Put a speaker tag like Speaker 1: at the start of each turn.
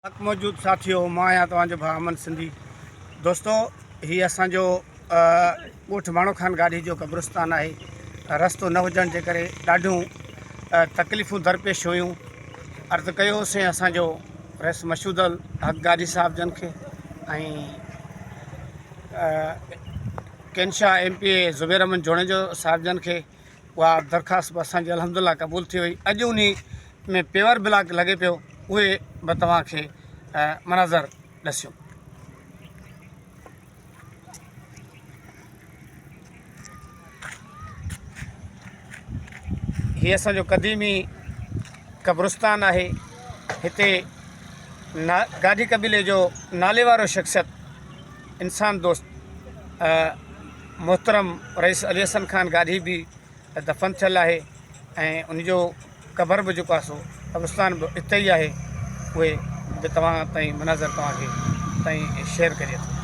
Speaker 1: حق موجود ساٿيو مان آهيان توهان جو ڀاء امن سنڌي دوستو هي اسان جو ڳوٺ ماڻو خان گاڏهي جو قبرستان آهي رستو نه هجڻ جي ڪري ڏاڍيون تڪليفون درپيش هيون عرض ڪيو هوسين اسان جو رئيس مشهود الحق گاڏهي صاحب جن کي ۽ ڪينشا M P A Zubair Ahmed Junejo صاحب جن کي اها درخواست به اسان جي الحمد لله قبول ٿي وئي اڄ انهي ۾ پيور بلاڪ لڳي پيو اهي به توهان کي مناظر ڏسيون. هي اسان جو قديمي قبرستان آهي هتي گاڏي قبيلي جو نالي وارو شخصيت انسان دوست محترم رئيس علي حسن خان گاڏهي به دفن ٿيل آهي ۽ ان جو قبر به جيڪو آهي سو قبرستان به اتي ئي آهي اهي به توهان تائين مناظر توهان کي تائين شيئر ڪجي ٿو.